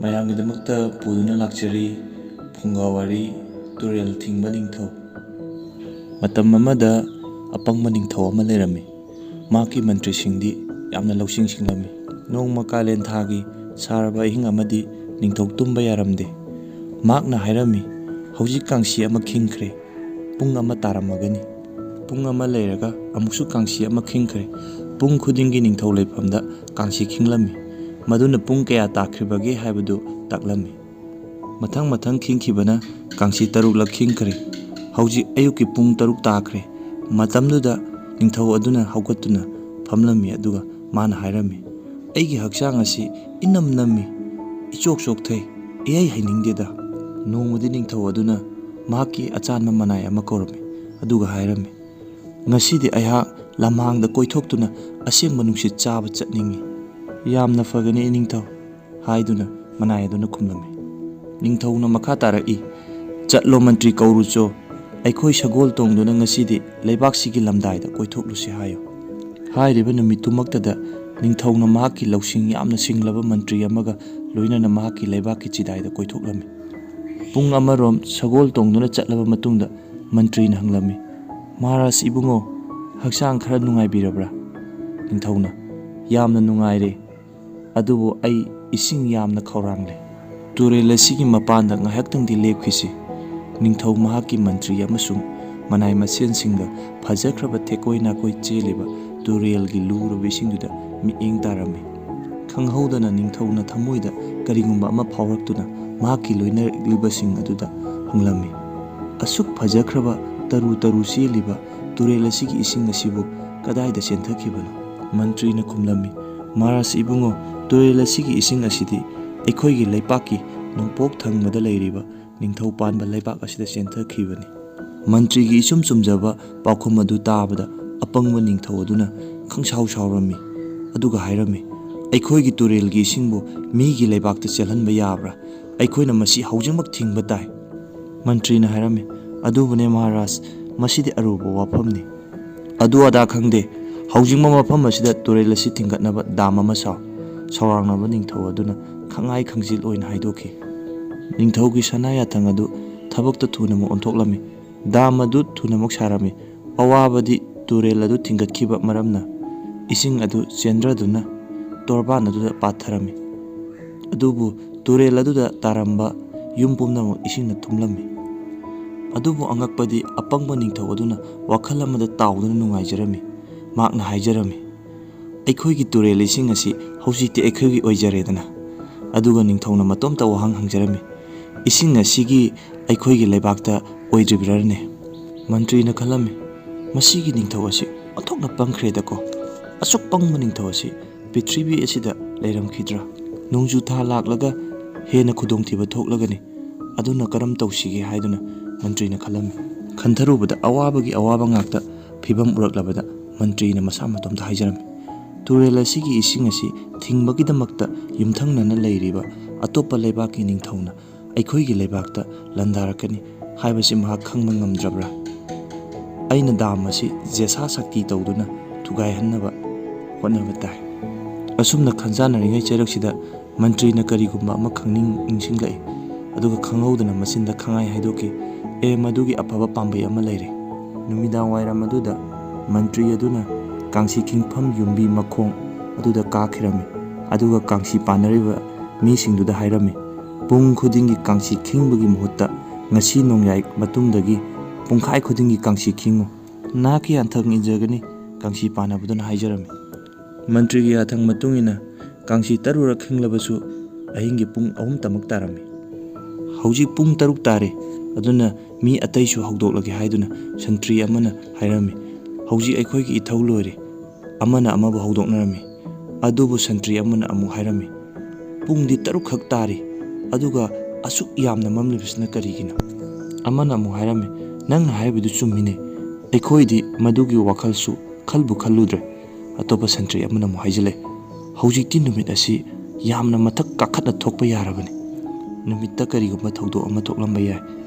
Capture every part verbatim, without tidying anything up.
ꯃꯌꯥꯝꯒꯤꯗꯃꯛꯇ ꯄꯨꯗꯨꯅ ꯂꯥꯛꯆꯔꯤ ꯐꯨꯡꯒꯥ ꯋꯥꯔꯤ, ꯇꯨꯔꯦꯜ ꯊꯤꯡꯕ ꯅꯤꯡꯊꯧ꯫ ꯃꯇꯝ ꯑꯃꯗ ꯑꯄꯪꯕ ꯅꯤꯡꯊꯧ ꯑꯃ ꯂꯩꯔꯝꯃꯤ꯫ ꯃꯍꯥꯛꯀꯤ ꯃꯟꯇ꯭ꯔꯤꯁꯤꯡꯗꯤ ꯌꯥꯝꯅ ꯂꯧꯁꯤꯡ ꯁꯤꯡꯂꯝꯃꯤ꯫ ꯅꯣꯡꯃ ꯀꯥꯂꯦꯟ ꯊꯥꯒꯤ ꯁꯥꯔꯕ ꯑꯍꯤꯡ ꯑꯃꯗꯤ ꯅꯤꯡꯊꯧ ꯇꯨꯝꯕ ꯌꯥꯔꯝꯗꯦ꯫ ꯃꯍꯥꯛꯅ ꯍꯥꯏꯔꯝꯃꯤ, "ꯍꯧꯖꯤꯛ ꯀꯥꯡꯁꯤ ꯑꯃ ꯈꯤꯡꯈ꯭ꯔꯦ꯫ ꯄꯨꯡ ꯑꯃ ꯇꯥꯔꯝꯃꯒꯅꯤ꯫ ꯄꯨꯡ ꯑꯃ ꯂꯩꯔꯒ ꯑꯃꯨꯛꯁꯨ ꯀꯥꯡꯁꯤ ꯑꯃ ꯈꯤꯡꯈ꯭ꯔꯦ꯫ ꯄꯨꯡ ꯈꯨꯗꯤꯡꯒꯤ ꯅꯤꯡꯊꯧ ꯂꯩꯐꯝꯗ ꯀꯥꯡꯁꯤ ꯈꯤꯡꯂꯝꯃꯤ꯫ ꯃꯗꯨꯅ ꯄꯨꯡ ꯀꯌꯥ ꯇꯥꯈ꯭ꯔꯤꯕꯒꯦ ꯍꯥꯏꯕꯗꯨ ꯇꯥꯛꯂꯝꯃꯤ꯫ ꯃꯊꯪ ꯃꯊꯪ ꯈꯤꯡꯈꯤꯕꯅ ꯀꯥꯡꯁꯤ ꯇꯔꯨꯛꯂꯛ ꯈꯤꯡꯈ꯭ꯔꯦ꯫ ꯍꯧꯖꯤꯛ ꯑꯌꯨꯛꯀꯤ ꯄꯨꯡ ꯇꯔꯨꯛ ꯇꯥꯈ꯭ꯔꯦ꯫" ꯃꯇꯝꯗꯨꯗ ꯅꯤꯡꯊꯧ ꯑꯗꯨꯅ ꯍꯧꯒꯠꯇꯨꯅ ꯐꯝꯂꯝꯃꯤ, ꯑꯗꯨꯒ ꯃꯥꯅ ꯍꯥꯏꯔꯝꯃꯤ, "ꯑꯩꯒꯤ ꯍꯛꯆꯥꯡ ꯑꯁꯤ ꯏꯅꯝ ꯅꯝꯃꯤ, ꯏꯆꯣꯛ ꯆꯣꯛꯊꯩ, ꯏꯍꯩ ꯍꯩꯅꯤꯡꯗꯦꯗ꯫" ꯅꯣꯡꯃꯗꯤ ꯅꯤꯡꯊꯧ ꯑꯗꯨꯅ ꯃꯍꯥꯛꯀꯤ ꯑꯆꯥꯟꯕ ꯃꯅꯥꯏ ꯑꯃ ꯀꯧꯔꯝꯃꯤ, ꯑꯗꯨꯒ ꯍꯥꯏꯔꯝꯃꯤ, "ꯉꯁꯤꯗꯤ ꯑꯩꯍꯥꯛ ꯂꯝꯍꯥꯡꯗ ꯀꯣꯏꯊꯣꯛꯇꯨꯅ ꯑꯁꯦꯡꯕ ꯅꯨꯡꯁꯤꯠ ꯆꯥꯕ ꯆꯠꯅꯤꯡꯏ꯫" "ꯌꯥꯝꯅ ꯐꯒꯅꯤ, ꯏꯅꯤꯡꯊꯧ," ꯍꯥꯏꯗꯨꯅ ꯃꯅꯥꯏ ꯑꯗꯨꯅ ꯈꯨꯝꯂꯝꯃꯤ꯫ ꯅꯤꯡꯊꯧꯅ ꯃꯈꯥ ꯇꯥꯔꯛꯏ, "ꯆꯠꯂꯣ, ꯃꯟꯇ꯭ꯔꯤ ꯀꯧꯔꯨꯆꯣ, ꯑꯩꯈꯣꯏ ꯁꯒꯣꯜ ꯇꯣꯡꯗꯨꯅ ꯉꯁꯤꯗꯤ ꯂꯩꯕꯥꯛꯁꯤꯒꯤ ꯂꯝꯗꯥꯏꯗ ꯀꯣꯏꯊꯣꯛꯂꯨꯁꯤ ꯍꯥꯏꯌꯨ꯫" ꯍꯥꯏꯔꯤꯕ ꯅꯨꯃꯤꯠꯇꯨꯃꯛꯇꯗ ꯅꯤꯡꯊꯧꯅ ꯃꯍꯥꯛꯀꯤ ꯂꯧꯁꯤꯡ ꯌꯥꯝꯅ ꯁꯤꯡꯂꯕ ꯃꯟꯇ꯭ꯔꯤ ꯑꯃꯒ ꯂꯣꯏꯅꯅ ꯃꯍꯥꯛꯀꯤ ꯂꯩꯕꯥꯛꯀꯤ ꯆꯤꯗꯥꯏꯗ ꯀꯣꯏꯊꯣꯛꯂꯝꯃꯤ꯫ ꯄꯨꯡ ꯑꯃꯔꯣꯝ ꯁꯒꯣꯜ ꯇꯣꯡꯗꯨꯅ ꯆꯠꯂꯕ ꯃꯇꯨꯡꯗ ꯃꯟꯇ꯭ꯔꯤꯅ ꯍꯪꯂꯝꯃꯤ, "ꯃꯍꯥꯔꯥꯖ ꯏꯕꯨꯡꯉꯣ, ꯍꯛꯆꯥꯡ ꯈꯔ ꯅꯨꯡꯉꯥꯏꯕꯤꯔꯕ꯭ꯔꯥ?" ꯅꯤꯡꯊꯧꯅ, "ꯌꯥꯝꯅ ꯅꯨꯡꯉꯥꯏꯔꯦ, ꯑꯗꯨꯕꯨ ꯑꯩ ꯏꯁꯤꯡ ꯌꯥꯝꯅ ꯈꯧꯔꯥꯡꯂꯦ꯫ ꯇꯨꯔꯦꯜ ꯑꯁꯤꯒꯤ ꯃꯄꯥꯟꯗ ꯉꯥꯏꯍꯥꯛꯇꯪꯗꯤ ꯂꯦꯞꯈꯤꯁꯤ꯫" ꯅꯤꯡꯊꯧ ꯃꯍꯥꯛꯀꯤ ꯃꯟꯇ꯭ꯔꯤ ꯑꯃꯁꯨꯡ ꯃꯅꯥꯏ ꯃꯁꯦꯟꯁꯤꯡꯒ ꯐꯖꯈ꯭ꯔꯕ ꯊꯦꯛꯀꯣꯏ ꯅꯥꯀꯣꯏ ꯆꯦꯜꯂꯤꯕ ꯇꯨꯔꯦꯜꯒꯤ ꯂꯨꯔꯕ ꯏꯁꯤꯡꯗꯨꯗ ꯃꯤꯠꯌꯦꯡ ꯇꯥꯔꯝꯃꯤ꯫ ꯈꯪꯍꯧꯗꯅ ꯅꯤꯡꯊꯧꯅ ꯊꯃꯣꯏꯗ ꯀꯔꯤꯒꯨꯝꯕ ꯑꯃ ꯐꯥꯎꯔꯛꯇꯨꯅ ꯃꯍꯥꯛꯀꯤ ꯂꯣꯏꯅꯔꯛꯂꯤꯕꯁꯤꯡ ꯑꯗꯨꯗ ꯍꯪꯂꯝꯃꯤ, "ꯑꯁꯨꯛ ꯐꯖꯈ꯭ꯔꯕ ꯇꯔꯨ ꯇꯔꯨ ꯆꯦꯜꯂꯤꯕ ꯇꯨꯔꯦꯜ ꯑꯁꯤꯒꯤ ꯏꯁꯤꯡ ꯑꯁꯤꯕꯨ ꯀꯗꯥꯏꯗ ꯆꯦꯟꯊꯈꯤꯕꯅꯣ?" ꯃꯟꯇ꯭ꯔꯤꯅ ꯈꯨꯝꯂꯝꯃꯤ, "ꯃꯍꯥꯔꯥꯖ ꯏꯕꯨꯡꯉꯣ, ꯇꯨꯔꯦꯜ ꯑꯁꯤꯒꯤ ꯏꯁꯤꯡ ꯑꯁꯤꯗꯤ ꯑꯩꯈꯣꯏꯒꯤ ꯂꯩꯄꯥꯛꯀꯤ ꯅꯣꯡꯄꯣꯛ ꯊꯪꯕꯗ ꯂꯩꯔꯤꯕ ꯅꯤꯡꯊꯧ ꯄꯥꯟꯕ ꯂꯩꯕꯥꯛ ꯑꯁꯤꯗ ꯆꯦꯟꯊꯈꯤꯕꯅꯤ꯫" ꯃꯟꯇ꯭ꯔꯤꯒꯤ ꯏꯆꯨꯝ ꯆꯨꯝꯖꯕ ꯄꯥꯎꯈꯨꯝ ꯑꯗꯨ ꯇꯥꯕꯗ ꯑꯄꯪꯕ ꯅꯤꯡꯊꯧ ꯑꯗꯨꯅ ꯈꯪꯁꯥꯎ ꯁꯥꯎꯔꯝꯃꯤ, ꯑꯗꯨꯒ ꯍꯥꯏꯔꯝꯃꯤ, "ꯑꯩꯈꯣꯏꯒꯤ ꯇꯨꯔꯦꯜꯒꯤ ꯏꯁꯤꯡꯕꯨ ꯃꯤꯒꯤ ꯂꯩꯕꯥꯛꯇ ꯆꯦꯜꯍꯟꯕ ꯌꯥꯕ꯭ꯔꯥ? ꯑꯩꯈꯣꯏꯅ ꯃꯁꯤ ꯍꯧꯖꯤꯛꯃꯛ ꯊꯤꯡꯕ ꯇꯥꯏ꯫" ꯃꯟꯇ꯭ꯔꯤꯅ ꯍꯥꯏꯔꯝꯃꯤ, "ꯑꯗꯨꯕꯨꯅꯦ ꯃꯍꯥꯔꯥꯖ, ꯃꯁꯤꯗꯤ ꯑꯔꯨꯕ ꯋꯥꯐꯝꯅꯤ꯫ ꯑꯗꯨ ꯑꯗꯥ ꯈꯪꯗꯦ, ꯍꯧꯖꯤꯛꯃꯛ ꯃꯐꯝ ꯑꯁꯤꯗ ꯇꯨꯔꯦꯜ ꯑꯁꯤ ꯊꯤꯡꯒꯠꯅꯕ ꯗꯥꯝ ꯑꯃ ꯁꯥꯎ꯫ ꯁꯧꯔꯥꯡꯅꯕ ꯅꯤꯡꯊꯧ ꯑꯗꯨꯅ ꯈꯪꯉꯥꯏ ꯈꯪꯖꯤꯜ ꯑꯣꯏꯅ ꯍꯥꯏꯗꯣꯛꯈꯤ꯫ ꯅꯤꯡꯊꯧꯒꯤ ꯁꯅꯥ ꯌꯥꯊꯪ ꯑꯗꯨ ꯊꯕꯛꯇ ꯊꯨꯅꯃꯛ ꯑꯣꯟꯊꯣꯛꯂꯝꯃꯤ꯫ ꯗꯥꯝ ꯑꯗꯨ ꯊꯨꯅꯃꯛ ꯁꯥꯔꯝꯃꯤ꯫ ꯑꯋꯥꯕꯗꯤ ꯇꯨꯔꯦꯜ ꯑꯗꯨ ꯊꯤꯡꯒꯠꯈꯤꯕ ꯃꯔꯝꯅ ꯏꯁꯤꯡ ꯑꯗꯨ ꯆꯦꯟꯊꯗꯨꯅ ꯇꯣꯔꯕꯥꯟ ꯑꯗꯨꯗ ꯄꯥꯊꯔꯝꯃꯤ꯫ ꯑꯗꯨꯕꯨ ꯇꯨꯔꯦꯜ ꯑꯗꯨꯗ ꯇꯥꯔꯝꯕ ꯌꯨꯝ ꯄꯨꯝꯅꯃꯛ ꯏꯁꯤꯡꯅ ꯊꯨꯝꯂꯝꯃꯤ꯫ ꯑꯗꯨꯕꯨ ꯑꯉꯛꯄꯗꯤ, ꯑꯄꯪꯕ ꯅꯤꯡꯊꯧ ꯑꯗꯨꯅ ꯋꯥꯈꯜ ꯑꯃꯗ ꯇꯥꯎꯗꯨꯅ ꯅꯨꯡꯉꯥꯏꯖꯔꯝꯃꯤ꯫ ꯃꯍꯥꯛꯅ ꯍꯥꯏꯖꯔꯝꯃꯤ, "ꯑꯩꯈꯣꯏꯒꯤ ꯇꯨꯔꯦꯜ ꯏꯁꯤꯡ ꯑꯁꯤ ꯍꯧꯖꯤꯛꯇꯤ ꯑꯩꯈꯣꯏꯒꯤ ꯑꯣꯏꯖꯔꯦꯗꯅ"꯫ ꯑꯗꯨꯒ ꯅꯤꯡꯊꯧꯅ ꯃꯇꯣꯝꯇ ꯋꯥꯍꯪ ꯍꯪꯖꯔꯝꯃꯤ, "ꯏꯁꯤꯡ ꯑꯁꯤꯒꯤ ꯑꯩꯈꯣꯏꯒꯤ ꯂꯩꯕꯥꯛꯇ ꯑꯣꯏꯗ꯭ꯔꯤꯕ꯭ꯔꯥꯅꯦ?" ꯃꯟꯇ꯭ꯔꯤꯅ ꯈꯜꯂꯝꯃꯤ, "ꯃꯁꯤꯒꯤ ꯅꯤꯡꯊꯧ ꯑꯁꯤ ꯑꯣꯟꯊꯣꯛꯅ ꯄꯪꯈ꯭ꯔꯦꯗꯀꯣ꯫ ꯑꯁꯨꯛ ꯄꯪꯕ ꯅꯤꯡꯊꯧ ꯑꯁꯤ ꯄ꯭ꯔꯤꯊꯤꯕꯤ ꯑꯁꯤꯗ ꯂꯩꯔꯝꯈꯤꯗ꯭ꯔꯥ? ꯅꯣꯡꯖꯨ ꯊꯥ ꯂꯥꯛꯂꯒ ꯍꯦꯟꯅ ꯈꯨꯗꯣꯡꯊꯤꯕ ꯊꯣꯛꯂꯒꯅꯤ꯫ ꯑꯗꯨꯅ ꯀꯔꯝ ꯇꯧꯁꯤꯒꯦ?" ꯍꯥꯏꯗꯨꯅ ꯃꯟꯇ꯭ꯔꯤꯅ ꯈꯜꯂꯝꯃꯤ꯫ ꯈꯟꯊꯔꯨꯕꯗ ꯑꯋꯥꯕꯒꯤ ꯑꯋꯥꯕ ꯉꯥꯛꯇ ꯐꯤꯕꯝ ꯎꯔꯛꯂꯕꯗ ꯃꯟꯇ꯭ꯔꯤꯅ ꯃꯁꯥ ꯃꯇꯣꯝꯇ ꯍꯥꯏꯖꯔꯝꯃꯤ, "ꯇꯨꯔꯦꯜ ꯑꯁꯤꯒꯤ ꯏꯁꯤꯡ ꯑꯁꯤ ꯊꯤꯡꯕꯒꯤꯗꯃꯛꯇ ꯌꯨꯝꯊꯪꯅꯅ ꯂꯩꯔꯤꯕ ꯑꯇꯣꯞꯄ ꯂꯩꯕꯥꯛꯀꯤ ꯅꯤꯡꯊꯧꯅ ꯑꯩꯈꯣꯏꯒꯤ ꯂꯩꯕꯥꯛꯇ ꯂꯥꯟꯗꯥꯔꯛꯀꯅꯤ ꯍꯥꯏꯕꯁꯤ ꯃꯍꯥꯛ ꯈꯪꯕ ꯉꯝꯗ꯭ꯔꯕ꯭ꯔꯥ? ꯑꯩꯅ ꯗꯥꯝ ꯑꯁꯤ ꯖꯦꯁꯥ ꯁꯛꯇꯤ ꯇꯧꯗꯨꯅ ꯊꯨꯒꯥꯏꯍꯟꯅꯕ ꯍꯣꯠꯅꯕ ꯇꯥꯏ"꯫ ꯑꯁꯨꯝꯅ ꯈꯟꯖꯥꯟꯅꯔꯤꯉꯩ ꯆꯩꯔꯛꯁꯤꯗ ꯃꯟꯇ꯭ꯔꯤꯅ ꯀꯔꯤꯒꯨꯝꯕ ꯑꯃ ꯈꯪꯅꯤꯡ ꯅꯤꯡꯁꯤꯡꯂꯛꯏ꯫ ꯑꯗꯨꯒ ꯈꯪꯍꯧꯗꯅ ꯃꯆꯤꯟꯗ ꯈꯪꯍꯥꯏ ꯍꯥꯏꯗꯣꯛꯈꯤ, "ꯑꯦ, ꯃꯗꯨꯒꯤ ꯑꯐꯕ ꯄꯥꯝꯕꯩ ꯑꯃ ꯂꯩꯔꯦ"꯫ ꯅꯨꯃꯤꯗꯥꯡ ꯋꯥꯏꯔꯝ ꯑꯗꯨꯗ ꯃꯟꯇ꯭ꯔꯤ ꯑꯗꯨꯅ ꯀꯥꯡꯁꯤ ꯈꯤꯡꯐꯝ ꯌꯨꯝꯕꯤ ꯃꯈꯣꯡ ꯑꯗꯨꯗ ꯀꯥꯈꯤꯔꯝꯃꯤ꯫ ꯑꯗꯨꯒ ꯀꯥꯡꯁꯤ ꯄꯥꯟꯅꯔꯤꯕ ꯃꯤꯁꯤꯡꯗꯨꯗ ꯍꯥꯏꯔꯝꯃꯤ, "ꯄꯨꯡ ꯈꯨꯗꯤꯡꯒꯤ ꯀꯥꯡꯁꯤ ꯈꯤꯡꯕꯒꯤ ꯃꯍꯨꯠꯇ ꯉꯁꯤ ꯅꯣꯡꯌꯥꯏ ꯃꯇꯨꯡꯗꯒꯤ ꯄꯨꯡꯈꯥꯏ ꯈꯨꯗꯤꯡꯒꯤ ꯀꯥꯡꯁꯤ ꯈꯤꯡꯉꯨ꯫ ꯅꯍꯥꯛꯀꯤ ꯌꯥꯊꯪ ꯏꯟꯖꯒꯅꯤ"꯫ ꯀꯥꯡꯁꯤ ꯄꯥꯟꯅꯕꯗꯨꯅ ꯍꯥꯏꯖꯔꯝꯃꯤ꯫ ꯃꯟꯇ꯭ꯔꯤꯒꯤ ꯌꯥꯊꯪ ꯃꯇꯨꯡ ꯏꯟꯅ ꯀꯥꯡꯁꯤ ꯇꯔꯨꯔꯛ ꯈꯤꯡꯂꯕꯁꯨ ꯑꯍꯤꯡꯒꯤ ꯄꯨꯡ ꯑꯍꯨꯝꯇꯃꯛ ꯇꯥꯔꯝꯃꯤ꯫ ꯍꯧꯖꯤꯛ ꯄꯨꯡ ꯇꯔꯨꯛ ꯇꯥꯔꯦ, ꯑꯗꯨꯅ ꯃꯤ ꯑꯇꯩꯁꯨ ꯍꯧꯗꯣꯛꯂꯒꯦ ꯍꯥꯏꯗꯨꯅ ꯁꯟꯇ꯭ꯔꯤ ꯑꯃꯅ ꯍꯥꯏꯔꯝꯃꯤ꯫ ꯍꯧꯖꯤꯛ ꯑꯩꯈꯣꯏꯒꯤ ꯏꯊꯧ ꯂꯣꯏꯔꯦ꯫ ꯑꯃꯅ ꯑꯃꯕꯨ ꯍꯧꯗꯣꯛꯅꯔꯝꯃꯤ꯫ ꯑꯗꯨꯕꯨ ꯁꯟꯇ꯭ꯔꯤ ꯑꯃꯅ ꯑꯃꯨꯛ ꯍꯥꯏꯔꯝꯃꯤ, "ꯄꯨꯡꯗꯤ ꯇꯔꯨꯛ ꯈꯛ ꯇꯥꯔꯤ, ꯑꯗꯨꯒ ꯑꯁꯨꯛ ꯌꯥꯝꯅ ꯃꯝꯂꯤꯕꯁꯤꯅ ꯀꯔꯤꯒꯤꯅꯣ?" ꯑꯃꯅ ꯑꯃꯨꯛ ꯍꯥꯏꯔꯝꯃꯤ, "ꯅꯪꯅ ꯍꯥꯏꯔꯤꯕꯗꯨ ꯆꯨꯝꯃꯤꯅꯦ꯫ ꯑꯩꯈꯣꯏꯗꯤ ꯃꯗꯨꯒꯤ ꯋꯥꯈꯜꯁꯨ ꯈꯜꯕꯨ ꯈꯜꯂꯨꯗ꯭ꯔꯦ"꯫ ꯑꯇꯣꯞꯄ ꯁꯟꯇ꯭ꯔꯤ ꯑꯃꯅ ꯑꯃꯨꯛ ꯍꯥꯏꯖꯤꯜꯂꯦ, "ꯍꯧꯖꯤꯛꯇꯤ ꯅꯨꯃꯤꯠ ꯑꯁꯤ ꯌꯥꯝꯅ ꯃꯊꯛ ꯀꯥꯈꯠꯅ ꯊꯣꯛꯄ ꯌꯥꯔꯕꯅꯤ꯫ ꯅꯨꯃꯤꯠꯇ ꯀꯔꯤꯒꯨꯝꯕ ꯊꯧꯗꯣꯛ ꯑꯃ ꯊꯣꯛꯂꯝꯕ ꯌꯥꯏ"꯫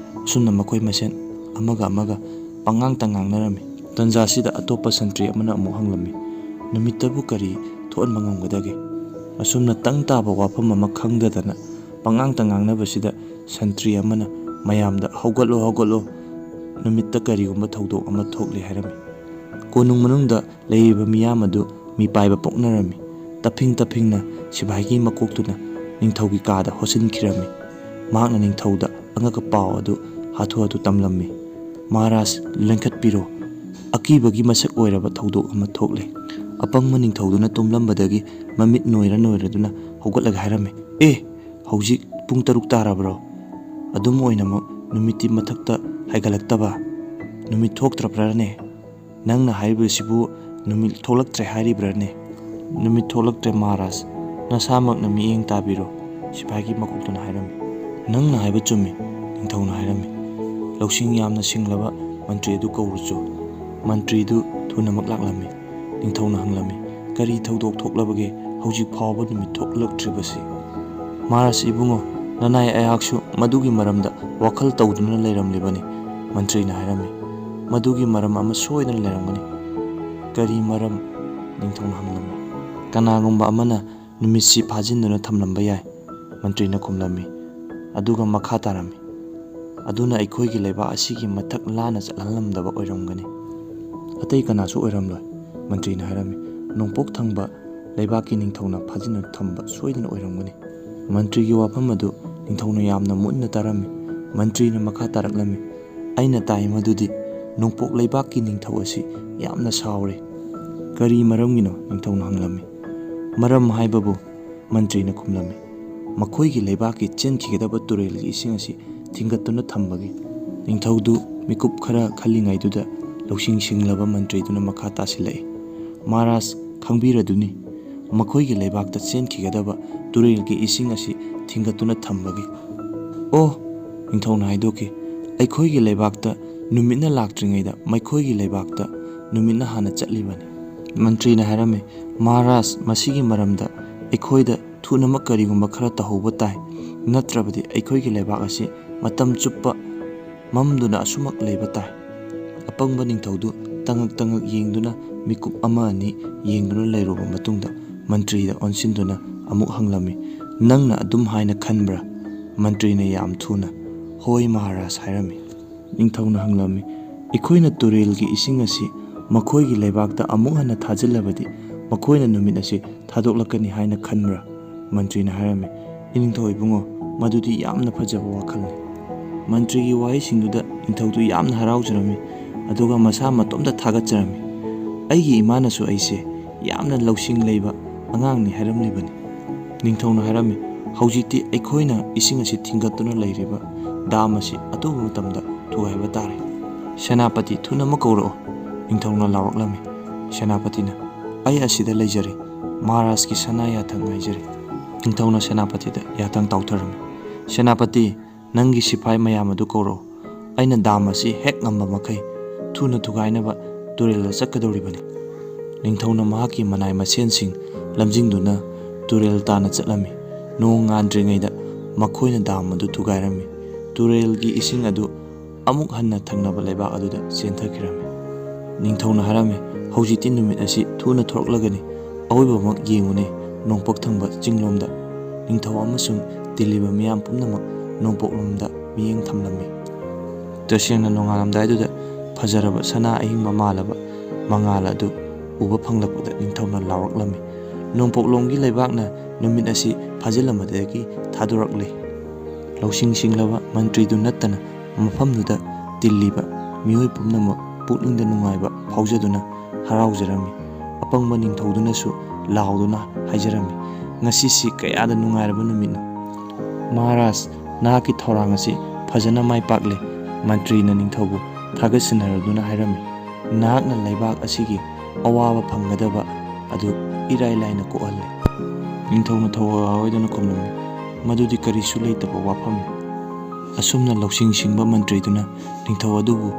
ꯑꯁꯨꯝꯅ ꯃꯈꯣꯏ ꯃꯁꯦꯟ ꯑꯃꯒ ꯑꯃꯒ ꯄꯉꯥꯡꯇ ꯉꯥꯡꯅꯔꯝꯃꯤ꯫ ꯇꯟꯖꯥꯁꯤꯗ ꯑꯇꯣꯞꯄ ꯁꯟꯇ꯭ꯔꯤ ꯑꯃꯅ ꯑꯃꯨꯛ ꯍꯪꯂꯝꯃꯤ, "ꯅꯨꯃꯤꯠꯇꯕꯨ ꯀꯔꯤ ꯊꯣꯛꯍꯟꯕ ꯉꯝꯒꯗꯒꯦ?" ꯑꯁꯨꯝꯅ ꯇꯪ ꯇꯥꯕ ꯋꯥꯐꯝ ꯑꯃ ꯈꯪꯗꯗꯅ ꯄꯉꯥꯡꯇ ꯉꯥꯡꯅꯕꯁꯤꯗ ꯁꯟꯇ꯭ꯔꯤ ꯑꯃꯅ ꯃꯌꯥꯝꯗ "ꯍꯧꯒꯠꯂꯣ, ꯍꯧꯒꯠꯂꯣ, ꯅꯨꯃꯤꯠꯇ ꯀꯔꯤꯒꯨꯝꯕ ꯊꯧꯗꯣꯛ ꯑꯃ ꯊꯣꯛꯂꯦ" ꯍꯥꯏꯔꯝꯃꯤ꯫ ꯀꯣꯅꯨꯡ ꯃꯅꯨꯡꯗ ꯂꯩꯔꯤꯕ ꯃꯤꯌꯥꯝ ꯑꯗꯨ ꯃꯤꯄꯥꯏꯕ ꯄꯣꯛꯅꯔꯝꯃꯤ꯫ ꯇꯞꯐꯤꯡ ꯇꯞꯐꯤꯡꯅ ꯁꯤꯐꯥꯏꯒꯤ ꯃꯀꯣꯛꯇꯨꯅ ꯅꯤꯡꯊꯧꯒꯤ ꯀꯥꯗ ꯍꯣꯠꯆꯤꯟꯈꯤꯔꯝꯃꯤ꯫ ꯃꯍꯥꯛꯅ ꯅꯤꯡꯊꯧꯗ ꯑꯉꯛꯄ ꯄꯥꯎ ꯑꯗꯨ ꯍꯥꯊꯨ ꯍꯥꯊꯨ ꯇꯝꯂꯝꯃꯤ꯫ "ꯃꯍꯥꯔꯥꯖ, ꯂꯦꯡꯈꯠꯄꯤꯔꯣ꯫ ꯑꯀꯤꯕꯒꯤ ꯃꯁꯛ ꯑꯣꯏꯔꯕ ꯊꯧꯗꯣꯛ ꯑꯃ ꯊꯣꯛꯂꯦ꯫" ꯑꯄꯪꯕ ꯅꯤꯡꯊꯧꯗꯨꯅ ꯇꯨꯝꯂꯝꯕꯗꯒꯤ ꯃꯃꯤꯠ ꯅꯣꯏꯔ ꯅꯣꯏꯔꯗꯨꯅ ꯍꯧꯒꯠꯂꯒ ꯍꯥꯏꯔꯝꯃꯤ, "ꯑꯦ, ꯍꯧꯖꯤꯛ ꯄꯨꯡ ꯇꯔꯨꯛ ꯇꯥꯔꯕ꯭ꯔꯣ? ꯑꯗꯨꯝ ꯑꯣꯏꯅꯃꯛ ꯅꯨꯃꯤꯠꯇꯤ ꯃꯊꯛꯇ ꯍꯥꯏꯒꯠꯂꯛꯇꯕ? ꯅꯨꯃꯤꯠ ꯊꯣꯛꯇ꯭ꯔꯕ꯭ꯔꯥꯅꯦ? ꯅꯪꯅ ꯍꯥꯏꯔꯤꯕꯁꯤꯕꯨ ꯅꯨꯃꯤꯠ ꯊꯣꯛꯂꯛꯇ꯭ꯔꯦ ꯍꯥꯏꯔꯤꯕ꯭ꯔꯥꯅꯦ?" "ꯅꯨꯃꯤꯠ ꯊꯣꯛꯂꯛꯇ꯭ꯔꯦ ꯃꯍꯥꯔꯥꯖ, ꯅꯁꯥꯃꯛꯅ ꯃꯤꯠꯌꯦꯡ ꯇꯥꯕꯤꯔꯣ꯫" ꯁꯤꯐꯥꯏꯒꯤ ꯃꯀꯣꯛꯇꯨꯅ ꯍꯥꯏꯔꯝꯃꯤ꯫ "ꯅꯪꯅ ꯍꯥꯏꯕ ꯆꯨꯝꯃꯤ꯫" ꯅꯤꯡꯊꯧꯅ ꯍꯥꯏꯔꯝꯃꯤ꯫ "ꯂꯧꯁꯤꯡ ꯌꯥꯝꯅ ꯁꯤꯡꯂꯕ ꯃꯟꯇ꯭ꯔꯤ ꯑꯗꯨ ꯀꯧꯔꯨꯆꯣ꯫" ꯃꯟꯇ꯭ꯔꯤꯗꯨ ꯊꯨꯅꯃꯛ ꯂꯥꯛꯂꯝꯃꯤ꯫ ꯅꯤꯡꯊꯧꯅ ꯍꯪꯂꯝꯃꯤ, "ꯀꯔꯤ ꯊꯧꯗꯣꯛ ꯊꯣꯛꯂꯕꯒꯦ? ꯍꯧꯖꯤꯛ ꯐꯥꯎꯕ ꯅꯨꯃꯤꯠ ꯊꯣꯛꯂꯛꯇ꯭ꯔꯤꯕꯁꯤ?" "ꯃꯍꯥꯔꯥꯖ ꯏꯕꯨꯡꯉꯣ, ꯅꯅꯥꯏ ꯑꯩꯍꯥꯛꯁꯨ ꯃꯗꯨꯒꯤ ꯃꯔꯝꯗ ꯋꯥꯈꯜ ꯇꯧꯗꯨꯅ ꯂꯩꯔꯝꯂꯤꯕꯅꯤ꯫" ꯃꯟꯇ꯭ꯔꯤꯅ ꯍꯥꯏꯔꯝꯃꯤ꯫ "ꯃꯗꯨꯒꯤ ꯃꯔꯝ ꯑꯃ ꯁꯣꯏꯗꯅ ꯂꯩꯔꯝꯒꯅꯤ꯫" "ꯀꯔꯤ ꯃꯔꯝ?" ꯅꯤꯡꯊꯧꯅ ꯍꯪꯂꯝꯃꯤ꯫ "ꯀꯅꯥꯒꯨꯝꯕ ꯑꯃꯅ ꯅꯨꯃꯤꯠꯁꯤ ꯐꯥꯖꯤꯟꯗꯨꯅ ꯊꯝꯂꯝꯕ ꯌꯥꯏ꯫" ꯃꯟꯇ꯭ꯔꯤꯅ ꯈꯨꯝꯂꯝꯃꯤ꯫ ꯑꯗꯨꯒ ꯃꯈꯥ ꯇꯥꯔꯝꯃꯤ, "ꯑꯗꯨꯅ ꯑꯩꯈꯣꯏꯒꯤ ꯂꯩꯕꯥꯛ ꯑꯁꯤꯒꯤ ꯃꯊꯛ ꯂꯥꯟꯅ ꯆꯠꯍꯜꯂꯝꯗꯕ ꯑꯣꯏꯔꯝꯒꯅꯤ꯫" "ꯑꯇꯩ ꯀꯅꯥꯁꯨ ꯑꯣꯏꯔꯝꯂꯣꯏ꯫" ꯃꯟꯇ꯭ꯔꯤꯅ ꯍꯥꯏꯔꯝꯃꯤ꯫ "ꯅꯣꯡꯄꯣꯛ ꯊꯪꯕ ꯂꯩꯕꯥꯛꯀꯤ ꯅꯤꯡꯊꯧꯅ ꯐꯥꯖꯤꯟꯗꯨꯅ ꯊꯝꯕ ꯁꯣꯏꯗꯅ ꯑꯣꯏꯔꯝꯒꯅꯤ꯫" ꯃꯟꯇ꯭ꯔꯤꯒꯤ ꯋꯥꯐꯝ ꯑꯗꯨ ꯅꯤꯡꯊꯧꯅ ꯌꯥꯝꯅ ꯃꯨꯟꯅ ꯇꯥꯔꯝꯃꯤ꯫ ꯃꯟꯇ꯭ꯔꯤꯅ ꯃꯈꯥ ꯇꯥꯔꯛꯂꯝꯃꯤ, "ꯑꯩꯅ ꯇꯥꯏ ꯃꯗꯨꯗꯤ ꯅꯣꯡꯄꯣꯛ ꯂꯩꯕꯥꯛꯀꯤ ꯅꯤꯡꯊꯧ ꯑꯁꯤ ꯌꯥꯝꯅ ꯁꯥꯎꯔꯦ꯫" "ꯀꯔꯤ ꯃꯔꯝꯒꯤꯅꯣ?" ꯅꯤꯡꯊꯧꯅ ꯍꯪꯂꯝꯃꯤ꯫ "ꯃꯔꯝ ꯍꯥꯏꯕꯕꯨ," ꯃꯟꯇ꯭ꯔꯤꯅ ꯈꯨꯝꯂꯝꯃꯤ, "ꯃꯈꯣꯏꯒꯤ ꯂꯩꯕꯥꯛꯀꯤ ꯆꯦꯟꯈꯤꯒꯗꯕ ꯇꯨꯔꯦꯜꯒꯤ ꯏꯁꯤꯡ ꯑꯁꯤ ꯊꯤꯡꯒꯠꯇꯨꯅ ꯊꯝꯕꯒꯤ꯫" ꯅꯤꯡꯊꯧꯗꯨ ꯃꯤꯀꯨꯞ ꯈꯔ ꯈꯜꯂꯤꯉꯩꯗꯨꯗ ꯂꯧꯁꯤꯡ ꯁꯤꯡꯂꯕ ꯃꯟꯇ꯭ꯔꯤꯗꯨꯅ ꯃꯈꯥ ꯇꯥꯁꯤꯜꯂꯛꯏ, "ꯃꯍꯥꯔꯥꯖ, ꯈꯪꯕꯤꯔꯗꯨꯅꯤ, ꯃꯈꯣꯏꯒꯤ ꯂꯩꯕꯥꯛꯇ ꯆꯦꯟꯈꯤꯒꯗꯕ ꯇꯨꯔꯦꯜꯒꯤ ꯏꯁꯤꯡ ꯑꯁꯤ ꯊꯤꯡꯒꯠꯇꯨꯅ ꯊꯝꯕꯒꯤ꯫" "ꯑꯣ," ꯅꯤꯡꯊꯧꯅ ꯍꯥꯏꯗꯣꯛꯈꯤ, "ꯑꯩꯈꯣꯏꯒꯤ ꯂꯩꯕꯥꯛꯇ ꯅꯨꯃꯤꯠꯅ ꯂꯥꯛꯇ꯭ꯔꯤꯉꯩꯗ ꯃꯈꯣꯏꯒꯤ ꯂꯩꯕꯥꯛꯇ ꯅꯨꯃꯤꯠꯅ ꯍꯥꯟꯅ ꯆꯠꯂꯤꯕꯅꯤ꯫" ꯃꯟꯇ꯭ꯔꯤꯅ ꯍꯥꯏꯔꯝꯃꯤ, "ꯃꯍꯥꯔꯥꯖ, ꯃꯁꯤꯒꯤ ꯃꯔꯝꯗ ꯑꯩꯈꯣꯏꯗ ꯊꯨꯅꯃꯛ ꯀꯔꯤꯒꯨꯝꯕ ꯈꯔ ꯇꯧꯍꯧꯕ ꯇꯥꯏ, ꯅꯠꯇ꯭ꯔꯕꯗꯤ ꯑꯩꯈꯣꯏꯒꯤ ꯂꯩꯕꯥꯛ ꯑꯁꯤ ꯃꯇꯝ ꯆꯨꯞꯄ ꯃꯝꯗꯨꯅ ꯑꯁꯨꯃꯛ ꯂꯩꯕ ꯇꯥꯏ꯫" ꯑꯄꯪꯕ ꯅꯤꯡꯊꯧꯗꯨ ꯇꯉꯛ ꯇꯉꯛ ꯌꯦꯡꯗꯨꯅ ꯃꯤꯀꯨꯞ ꯑꯃ ꯑꯅꯤ ꯌꯦꯡꯗꯨꯅ ꯂꯩꯔꯨꯕ ꯃꯇꯨꯡꯗ ꯃꯟꯇ꯭ꯔꯤꯗ ꯑꯣꯟꯁꯤꯟꯗꯨꯅ ꯑꯃꯨꯛ ꯍꯪꯂꯝꯃꯤ, "ꯅꯪꯅ ꯑꯗꯨꯝ ꯍꯥꯏꯅ ꯈꯟꯕ꯭ꯔꯥ?" ꯃꯟꯇ꯭ꯔꯤꯅ ꯌꯥꯝ ꯊꯨꯅ, "ꯍꯣꯏ ꯃꯍꯥꯔꯥꯖ" ꯍꯥꯏꯔꯝꯃꯤ꯫ ꯅꯤꯡꯊꯧꯅ ꯍꯪꯂꯝꯃꯤ, "ꯑꯩꯈꯣꯏꯅ ꯇꯨꯔꯦꯜꯒꯤ ꯏꯁꯤꯡ ꯑꯁꯤ ꯃꯈꯣꯏꯒꯤ ꯂꯩꯕꯥꯛꯇ ꯑꯃꯨꯛ ꯍꯟꯅ ꯊꯥꯖꯤꯜꯂꯕꯗꯤ ꯃꯈꯣꯏꯅ ꯅꯨꯃꯤꯠ ꯑꯁꯤ ꯊꯥꯗꯣꯛꯂꯛꯀꯅꯤ ꯍꯥꯏꯅ ꯈꯟꯕ꯭ꯔꯥ?" ꯃꯟꯇ꯭ꯔꯤꯅ ꯍꯥꯏꯔꯝꯃꯤ, "ꯏꯅꯤꯡꯊꯧ ꯏꯕꯨꯡꯉꯣ, ꯃꯗꯨꯗꯤ ꯌꯥꯝꯅ ꯐꯖꯕ ꯋꯥꯈꯜꯅꯤ꯫" ꯃꯟꯇ꯭ꯔꯤꯒꯤ ꯋꯥꯍꯩꯁꯤꯡꯗꯨꯗ ꯅꯤꯡꯊꯧꯗꯨ ꯌꯥꯝꯅ ꯍꯔꯥꯎꯖꯔꯝꯃꯤ, ꯑꯗꯨꯒ ꯃꯁꯥ ꯃꯇꯣꯝꯇ ꯊꯥꯒꯠꯆꯔꯝꯃꯤ, "ꯑꯩꯒꯤ ꯏꯃꯥꯅꯁꯨ ꯑꯩꯁꯦ ꯌꯥꯝꯅ ꯂꯧꯁꯤꯡ ꯂꯩꯕ ꯑꯉꯥꯡꯅꯤ" ꯍꯥꯏꯔꯝꯂꯤꯕꯅꯤ꯫ ꯅꯤꯡꯊꯧꯅ ꯍꯥꯏꯔꯝꯃꯤ, "ꯍꯧꯖꯤꯛꯇꯤ ꯑꯩꯈꯣꯏꯅ ꯏꯁꯤꯡ ꯑꯁꯤ ꯊꯤꯡꯒꯠꯇꯨꯅ ꯂꯩꯔꯤꯕ ꯗꯥꯝ ꯑꯁꯤ ꯑꯊꯨꯕ ꯃꯇꯝꯗ ꯊꯨꯒꯥꯏꯕ ꯇꯥꯔꯦ꯫" "ꯁꯦꯅꯥꯄꯇꯤ, ꯊꯨꯅꯃꯛ ꯀꯧꯔꯛꯑꯣ!" ꯅꯤꯡꯊꯧꯅ ꯂꯥꯎꯔꯛꯂꯝꯃꯤ꯫ ꯁꯦꯅꯥꯄꯇꯤꯅ, "ꯑꯩ ꯑꯁꯤꯗ ꯂꯩꯖꯔꯤ, ꯃꯍꯥꯔꯥꯖꯀꯤ ꯁꯅꯥ ꯌꯥꯊꯪ ꯉꯥꯏꯖꯔꯤ꯫" ꯅꯤꯡꯊꯧꯅ ꯁꯦꯅꯥꯄꯇꯤꯗ ꯌꯥꯊꯪ ꯇꯥꯎꯊꯔꯝꯃꯤ꯫ "ꯁꯦꯅꯥꯄꯇꯤ, ꯅꯪꯒꯤ ꯁꯤꯐꯥꯏ ꯃꯌꯥꯝ ꯑꯗꯨ ꯀꯧꯔꯛꯎ꯫ ꯑꯩꯅ ꯗꯥꯝ ꯑꯁꯤ ꯍꯦꯛ ꯉꯝꯕ ꯃꯈꯩ ꯊꯨꯅ ꯊꯨꯒꯥꯏꯅꯕ ꯇꯨꯔꯦꯜꯗ ꯆꯠꯀꯗꯧꯔꯤꯕꯅꯤ꯫" ꯅꯤꯡꯊꯧꯅ ꯃꯍꯥꯛꯀꯤ ꯃꯅꯥꯏ ꯃꯁꯦꯟꯁꯤꯡ ꯂꯝꯖꯤꯡꯗꯨꯅ ꯇꯨꯔꯦꯜ ꯇꯥꯟꯅ ꯆꯠꯂꯝꯃꯤ꯫ ꯅꯣꯡ ꯉꯥꯟꯗ꯭ꯔꯤꯉꯩꯗ ꯃꯈꯣꯏꯅ ꯗꯥꯝ ꯑꯗꯨ ꯊꯨꯒꯥꯏꯔꯝꯃꯤ꯫ ꯇꯨꯔꯦꯜꯒꯤ ꯏꯁꯤꯡ ꯑꯗꯨ ꯑꯃꯨꯛ ꯍꯟꯅ ꯊꯪꯅꯕ ꯂꯩꯕꯥꯛ ꯑꯗꯨꯗ ꯆꯦꯟꯊꯈꯤꯔꯝꯃꯤ꯫ ꯅꯤꯡꯊꯧꯅ ꯍꯥꯏꯔꯝꯃꯤ, "ꯍꯧꯖꯤꯛꯇꯤ ꯅꯨꯃꯤꯠ ꯑꯁꯤ ꯊꯨꯅ ꯊꯣꯔꯛꯂꯒꯅꯤ꯫ ꯑꯋꯣꯏꯕꯃꯛ ꯌꯦꯡꯉꯨꯅꯦ, ꯅꯣꯡꯄꯣꯛ ꯊꯪꯕ ꯆꯤꯡꯂꯣꯝꯗ꯫" ꯅꯤꯡꯊꯧ ꯑꯃꯁꯨꯡ ꯇꯤꯜꯂꯤꯕ ꯃꯤꯌꯥꯝ ꯄꯨꯝꯅꯃꯛ ꯅꯣꯡꯄꯣꯛꯂꯣꯝꯗ ꯃꯤꯠꯌꯦꯡ ꯊꯝꯂꯝꯃꯤ꯫ ꯇꯁꯦꯡꯅ ꯅꯣꯡꯉꯥꯜꯂꯝꯗꯥꯏꯗꯨꯗ ꯐꯖꯔꯕ ꯁꯅꯥ ꯑꯍꯤꯡꯕ ꯃꯥꯜꯂꯕ ꯃꯉꯥꯜ ꯑꯗꯨ ꯎꯕ ꯐꯪꯂꯛꯄꯗ ꯅꯤꯡꯊꯧꯅ ꯂꯥꯎꯔꯛꯂꯝꯃꯤ꯫ ꯅꯣꯡꯄꯣꯛꯂꯣꯝꯒꯤ ꯂꯩꯕꯥꯛꯅ ꯅꯨꯃꯤꯠ ꯑꯁꯤ ꯐꯥꯖꯤꯜꯂꯝꯕꯗꯒꯤ ꯊꯥꯗꯣꯔꯛꯂꯦ꯫ ꯂꯧꯁꯤꯡ ꯁꯤꯡꯂꯕ ꯃꯟꯇ꯭ꯔꯤꯗꯨ ꯅꯠꯇꯅ ꯃꯐꯝꯗꯨꯗ ꯇꯤꯜꯂꯤꯕ ꯃꯤꯑꯣꯏ ꯄꯨꯝꯅꯃꯛ ꯄꯨꯛꯅꯤꯡꯗ ꯅꯨꯡꯉꯥꯏꯕ ꯐꯥꯎꯖꯗꯨꯅ ꯍꯔꯥꯎꯖꯔꯝꯃꯤ꯫ ꯑꯄꯪꯕ ꯅꯤꯡꯊꯧꯗꯨꯅꯁꯨ ꯂꯥꯎꯗꯨꯅ ꯍꯥꯏꯖꯔꯝꯃꯤ, "ꯉꯁꯤꯁꯤ ꯀꯌꯥꯗ ꯅꯨꯡꯉꯥꯏꯔꯕ ꯅꯨꯃꯤꯠꯅꯣ! ꯃꯍꯥꯔꯥꯖ, ꯅꯍꯥꯛꯀꯤ ꯊꯧꯔꯥꯡ ꯑꯁꯤ ꯐꯖꯅ ꯃꯥꯏ ꯄꯥꯛꯂꯦ꯫" ꯃꯟꯇ꯭ꯔꯤꯅ ꯅꯤꯡꯊꯧꯕꯨ ꯊꯥꯒꯠꯁꯤꯟꯅꯔꯗꯨꯅ ꯍꯥꯏꯔꯝꯃꯤ, "ꯅꯍꯥꯛꯅ ꯂꯩꯕꯥꯛ ꯑꯁꯤꯒꯤ ꯑꯋꯥꯕ ꯐꯪꯒꯗꯕ ꯑꯗꯨ ꯏꯔꯥꯏ ꯂꯥꯏꯅ ꯀꯣꯛꯍꯜꯂꯦ꯫" ꯅꯤꯡꯊꯧꯅ ꯊꯋꯥꯏ ꯌꯥꯎꯗꯅ ꯈꯨꯝꯂꯝꯃꯤ, "ꯃꯗꯨꯗꯤ ꯀꯔꯤꯁꯨ ꯂꯩꯇꯕ ꯋꯥꯐꯝꯅꯤ꯫" ꯑꯁꯨꯝꯅ ꯂꯧꯁꯤꯡ ꯁꯤꯡꯕ ꯃꯟꯇ꯭ꯔꯤꯗꯨꯅ ꯅꯤꯡꯊꯧ ꯑꯗꯨꯕꯨ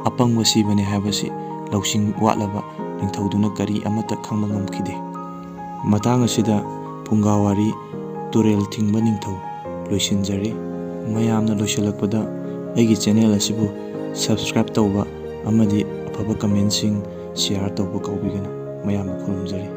ꯑꯄꯪꯕ ꯁꯤꯕꯅꯤ ꯍꯥꯏꯕꯁꯤ ꯂꯧꯁꯤꯡ ꯋꯥꯠꯂꯕ ꯅꯤꯡꯊꯧꯗꯨꯅ ꯀꯔꯤ ꯑꯃꯠꯇ ꯈꯪꯕ ꯉꯝꯈꯤꯗꯦ꯫ ꯃꯇꯥꯡ ꯑꯁꯤꯗ ꯐꯨꯡꯒꯥ ꯋꯥꯔꯤ ꯇꯨꯔꯦꯜ ꯊꯤꯡꯕ ꯅꯤꯡꯊꯧ ꯂꯣꯏꯁꯤꯟꯖꯔꯦ꯫ ꯃꯌꯥꯝꯅ ꯂꯣꯏꯁꯤꯜꯂꯛꯄꯗ ꯑꯩꯒꯤ ꯆꯦꯅꯦꯜ ꯑꯁꯤꯕꯨ subscribe ꯇꯧꯕ ꯑꯃꯗꯤ ꯑꯐꯕ comment ꯁꯤꯡ share ꯇꯧꯕ ꯀꯥꯎꯕꯤꯒꯅꯨ꯫ ꯃꯌꯥꯝꯕꯨ ꯈꯨꯔꯨꯝꯖꯔꯤ꯫